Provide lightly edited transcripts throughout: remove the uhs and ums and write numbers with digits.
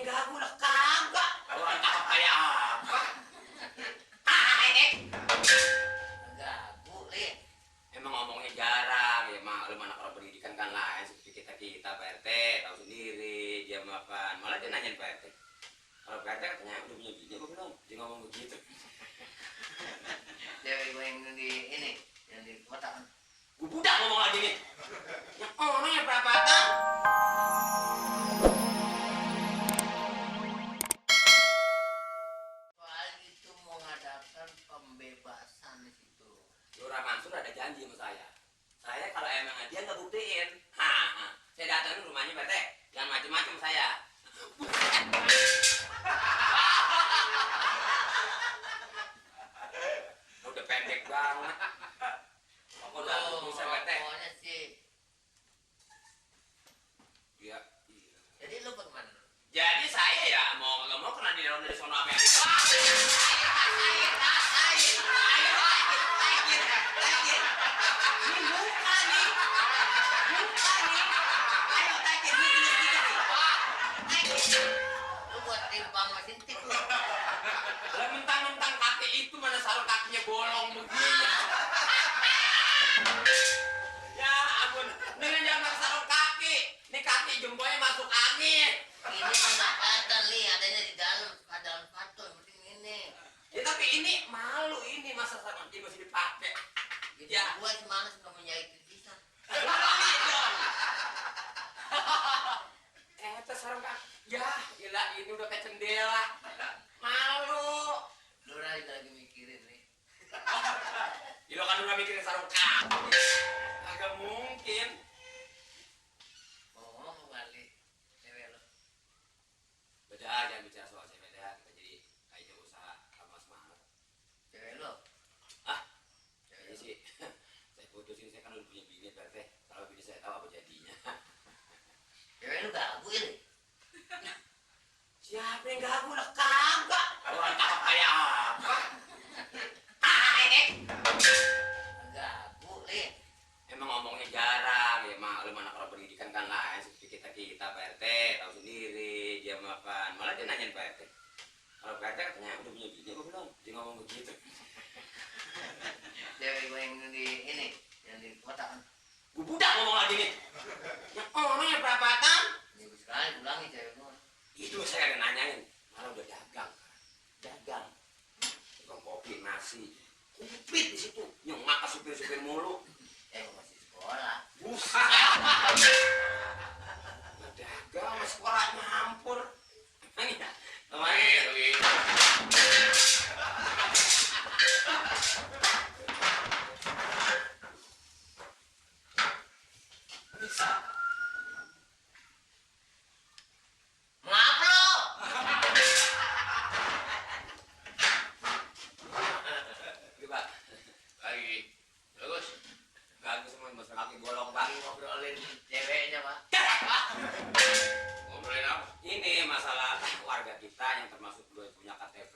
yang gagu lah kagak. Orang cakep kayak apa? Gagu, Lin. Emang ngomongnya jarang, ya maklum anak orang pendidikan kan lain seperti kita Pak RT, tahu sendiri dia makan. Malah dia nanyain Pak RT. Kalau Pak RT katanya udah punya bini apa belum? Dia ngomong begitu. Cewek gue yang di kota kan. Gue budak ngomong lagi nih. Yang orangnya perapatan. Soal itu mau ngadakan pembebasan di situ. Lurah Mansur ada janji sama saya. Saya kalau emang dia nggak buktiin, saya datangin rumahnya Pak RT. Jangan macem-macem saya. Udah pendek banget. Aku udah bisa Pak RT. Pokoknya sih. Iya. Jadi lu bagaimana? Jadi saya ya mau nggak mau kena didorong dari sono apa yang Lu buat timpang mesin tip lu. lah mentang-mentang kaki itu mana sarung kakinya bolong begini. Ya ampun, dengan jangan sarung kaki. Ini kaki jempolnya masuk angin. Ini enggak kata li, adanya di dalam sepatu yang penting ini. Ya tapi ini malu ini masa sarung kaki masih dipakai. Jadi Ya. gua gimana sih nggak menjahit bisa. Itu sarung kaki. Ya, gila ini udah kayak jendela. Malu. Lu lagi mikirin nih. Ya lo kan udah mikirin sarung kaki. Agak mungkin. Ngomong balik cewek lo. Beda, jangan bicara soal cewek dah. Kita jadi kayaknya usaha sama semangat. Cewek lo. Ini sih, saya putusin, saya kan udah punya bini Pak RT. Kalau bini saya tahu apa jadinya. Cewek lu gagu ini. Siapa yang gagu lah kagak? Orang cakep kayak apa? Gagu, Lin. Emang ngomongnya jarang, ya maklum anak orang pendidikan kan lain seperti kita Pak RT, tahu sendiri dia makan. Malah dia nanyain Pak RT. Kalau Pak RT katanya udah punya bini apa belum? Dia ngomong begitu. Cewek gue yang di kota kan. Gue budak ngomong lagi nih. Yang orangnya perapatan. Minggu sekali pulangin cewek gue. Itu saya ada nanyain. Malah udah dagang. Dagang. Tukang kopi, nasi. Kupit di situ. Nyemak ke supir-supir mulu. Gue masih sekolah. Buset. Dagang sama sekolah nyampur. Ini ya. Kemarin. Maaf lo. Pak. Lagi bagus. Bagus semua mas kaki bolong Pak. Ngobrolin ceweknya, Pak. Ngobrolin apa? Ini masalah warga kita yang termasuk belum punya KTP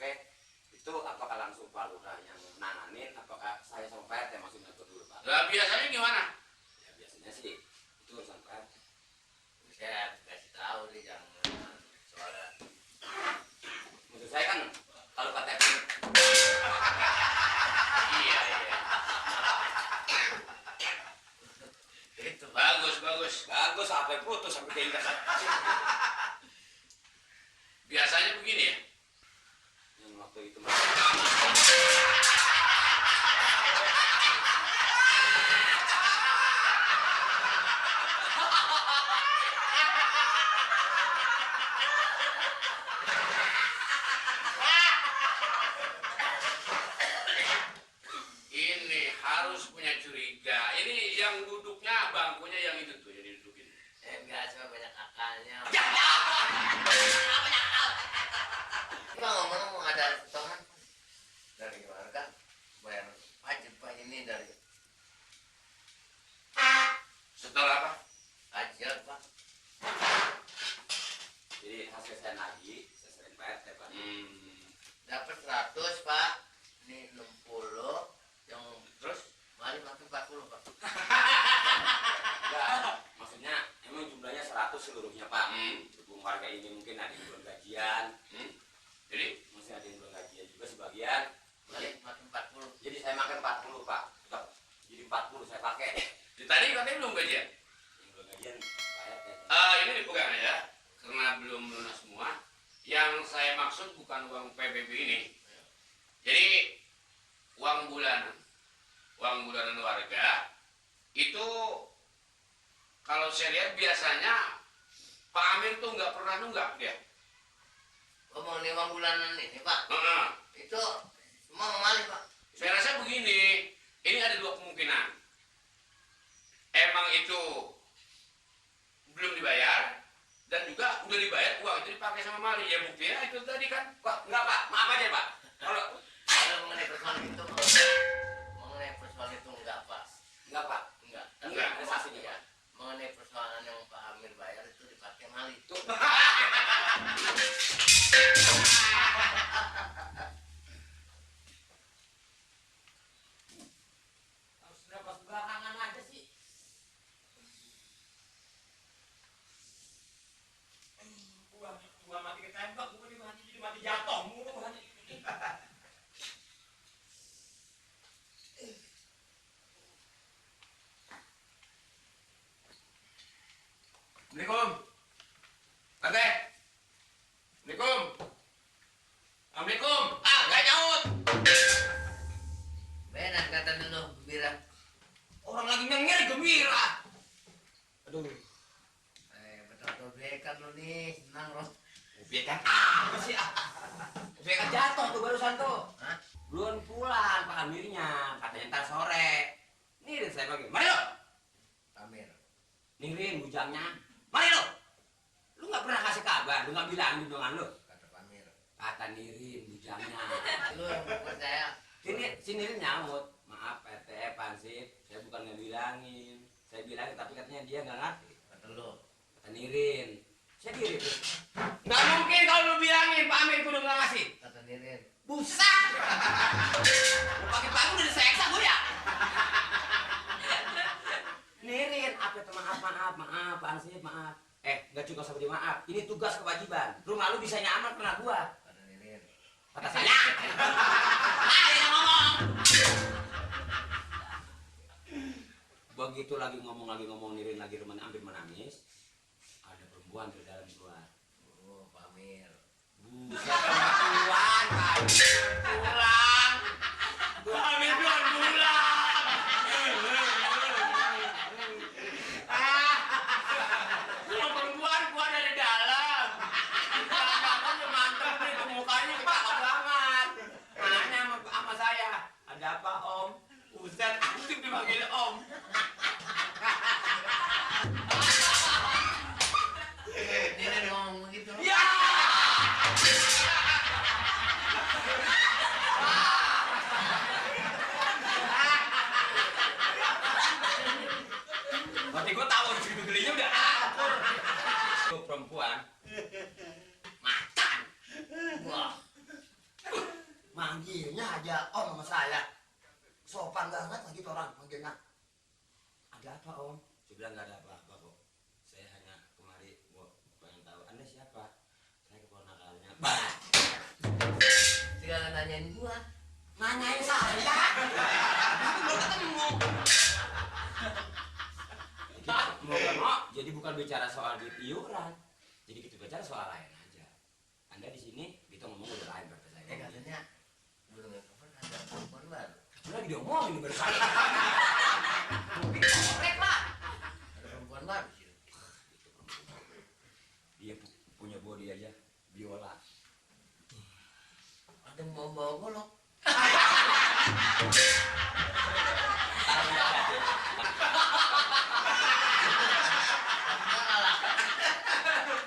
itu apakah langsung Pak Lurah yang nanganin apakah saya sama Pak RT masuk ngatur dulu Pak? Lah biasanya gimana? Ya biasanya sih itu urusan Pak RT. Saya kasih tahu dia jangan soalnya. Maksud saya kan kalau KTP Iya. Itu, Pak. Bagus. bagus sampai putus sampai diingat. Biasanya begini ya. Yang waktu itu Mas. Ini harus punya curiga. Ini yang duduknya bangkunya yang itu tuh yang didudukin. Enggak, cuma banyak akalnya. Kita ngomong ada setoran dari warga bayar pajak Pak ini dari Setelah apa? pajak Pak. Jadi hasil saya nagih, saya sering Pak RT Pak. Dapat 100 Pak. Ini 60 yang terus mari makin 40 Pak. Enggak, maksudnya emang jumlahnya 100 seluruhnya Pak. Berhubung warga ini mungkin ada yang belum gaji mengumpulkan uang PBB ini, jadi uang bulanan warga itu kalau saya lihat biasanya Pak Amir tuh nggak pernah nunggak dia. Mau uang bulanan ini Pak, itu semua malih Pak. Saya rasa begini, ini ada dua kemungkinan. Emang itu belum dibayar, dan juga udah dibayar uang itu dipakai sama Mali. Ya buktinya itu tadi kan. Pak, enggak Pak, maaf aja Pak. Kalau mengenai persoalan itu enggak Pak. Enggak Pak. Enggak. Enggak. Ada saksinya Pak. Mengenai persoalan yang Pak Amir bayar itu dipakai malih. Tuh. Harus dapat belakangan aja sih. Gua mati ketembak, gua jadi mati jatuh mulu hanya. Assalamualaikum. Oke. Assalamualaikum. Assalamualaikum. Ah, gak nyaut. Benar kata dulu Bira. Orang lagi nyengir gembira. Aduh. Betul-betul bekan lu nih, senang loh. Ubiakan apa sih? Ubiakan jatuh tuh barusan tuh. Hah? Belum pulang Pak Amirnya, katanya ntar sore. Nih saya panggil. Mari lo. Amir. Nirin bujangnya. Mari lo. Lu nggak pernah kasih kabar, lu nggak bilang dengan lu. Kata Pak Amir. Kata Nirin bujangnya. Lu yang percaya. Si Nirin nyaut. Maaf RT Pansip, saya bukan ngebilangin. Saya bilangin tapi katanya dia nggak ngerti. Kata lu. Kata Nirin. Saya diri tuh. Nggak mungkin kalau lu bilangin Pak Amir kudu nggak ngasih. Kata Nirin. Busak! Pagi-pagi udah diseksa gue ya? Nirin, apa itu maaf, Ansip, maaf. Nggak cukup seperti maaf. Ini tugas kewajiban. Rumah lu bisa nyaman kena gua. Kata Nirin. Kata saya. Yang ngomong. Begitu lagi ngomong Nirin lagi hampir menangis. Ada perempuan di dalam keluar. Oh, Pak Amir. Buset, perempuan, Pak. Pulang. Amir belum pulang. Yang perempuan keluar dari dalam. Kan mantep nih tuh mukanya cakep banget. Nanya sama saya, ada apa Om? Buset, aktif dipanggil Om. Nirin ngomong begitu. Ya. Berarti gue tahu di situ gelinya udah akur. Tuh perempuan macan. Wah. Manggilnya aja Om sama saya. Sopan banget lagi tuh orang manggilnya. Ada apa Om? Saya bilang nggak ada apa-apa kok. Saya hanya kemari mau pengen tahu Anda siapa. Saya keponakannya. Bah. Tinggal nanyain gua. Nanyain saya. Belum ketemu. Jadi bukan bicara soal duit iuran. Jadi kita bicara soal lain aja. Anda di sini kita ngomong udah lain berarti saya. Katanya belum ada perempuan baru. Lagi diomongin baru saya. Mungkin korek lah. Ada perempuan baru sih. Dia punya body aja biola. Ada yang mau bawa golok.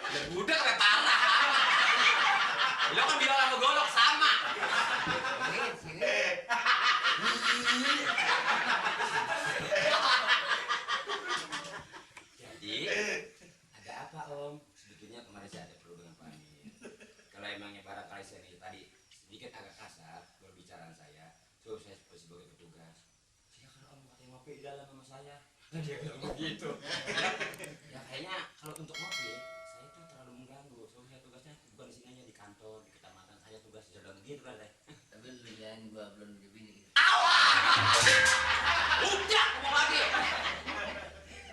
Ya budak kayak parah. Lo kan biola sama golok sama. Sini. Jadi ada apa Om? Sebetulnya kemarin saya ada perlu dengan Pak Amir. Kalau emangnya barangkali saya ini tadi sedikit agak kasar berbicaraan saya, so saya sebagai petugas. Silakan Om katanya ngopi di dalam sama saya. Nah, dia bilang begitu. Ya kayaknya kalau untuk ngopi saya tuh terlalu mengganggu. Soalnya tugasnya bukan di sini aja di kantor, di kecamatan saya tugas sedang begitu kan deh. Tapi lu jangan gua belum punya bini gitu. Udah ngomong lagi.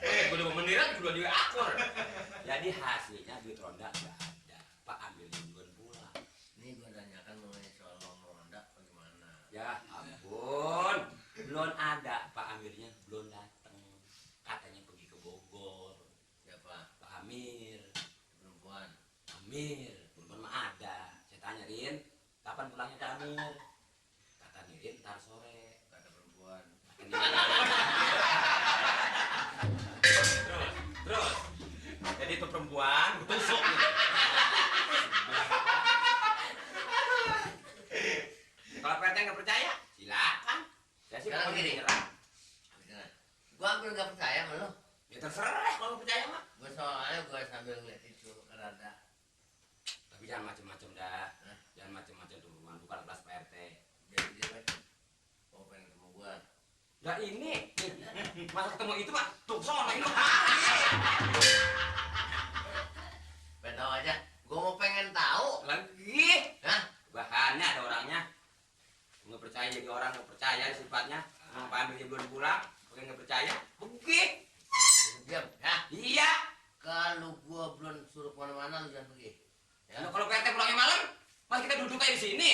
Gue udah meniran juga dia akur. Jadi hasilnya duit ronda nggak ada. Pak ambil duluan pulang. Ini gua nanya Ya ampun, belum ada Pak Amirnya, belum datang. Katanya pergi ke Bogor. Siapa? Pak Amir, Perempuan. Amir, belum mah ada. Saya tanya Rin, kapan pulangnya Kak Amir? Kata Rin ntar sore. Kata perempuan. Terus, jadi itu perempuan, gue tusuk nih. Kalau Pak RT nggak percaya, silakan. Saya sih Sekarang pokoknya gini. nyerah. Gua hampir nggak percaya sama lo. Ya terserah kalau percaya mah. Gua soalnya gua sambil ngeliat itu rada. Tapi jangan macem-macem dah. Hah? Jangan macem-macem tuh, bukan kelas Pak RT. Jadi dia macam mau pengen ketemu gua. Lah ini, masa ketemu itu mah tuh sono ini. Pengen tahu aja. Gua mau pengen tahu. Lagi. Hah? Bahannya ada orangnya. Nggak percaya jadi orang nggak percaya sifatnya. Mau Pak Amir belum pulang, pakai nggak percaya. Pergi. Diam. Ya. Iya. Kalau gua belum suruh kemana-mana lu jangan pergi. Ya. Nah, kalau Pak RT pulangnya malam, mas kita duduk kayak di sini.